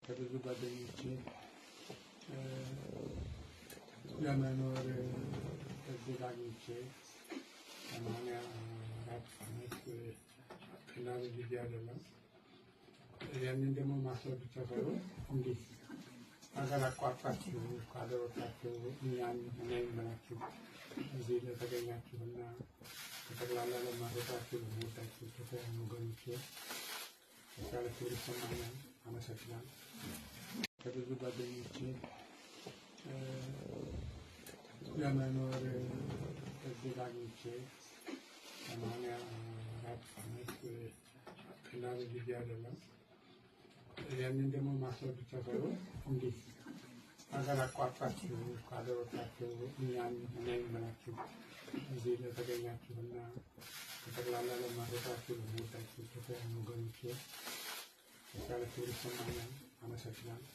ከብዙ ጓደኞቼ ለመኖር እድል አግኝቼ 84 ዓመት ቀላል ጊዜ አይደለም። ያንን ደግሞ ማሰብ ብቻ ሳይሆን እንዴት ሀገር አቋርጣችሁ ከሀገር ወጥታችሁ እኛን እኔን ብላችሁ እዚህ ለተገኛችሁና በጠቅላላ ለማድረጋችሁ ለመወዳችሁ ኢትዮጵያውያን ወገኖቼ የተሻለ ክብር ይሰማኛል። አመሰግናለሁ። ከብዙ ጓደኞቼ ለመኖር እድል አግኝቼ 84 ዓመት ቀላል ጊዜ አይደለም። ያንን ደግሞ ማሰብ ብቻ ሳይሆን እንዴት ሀገር አቋርጣችሁ ከሀገር ወጥታችሁ እኛን እኔን ብላችሁ እዚህ ለተገኛችሁና በጠቅላላ ለማድረጋችሁ ለመወዳችሁ ኢትዮጵያውያን ወገኖቼ የተሻለ ክብር ይሰማኛል። አመሰግናለሁ።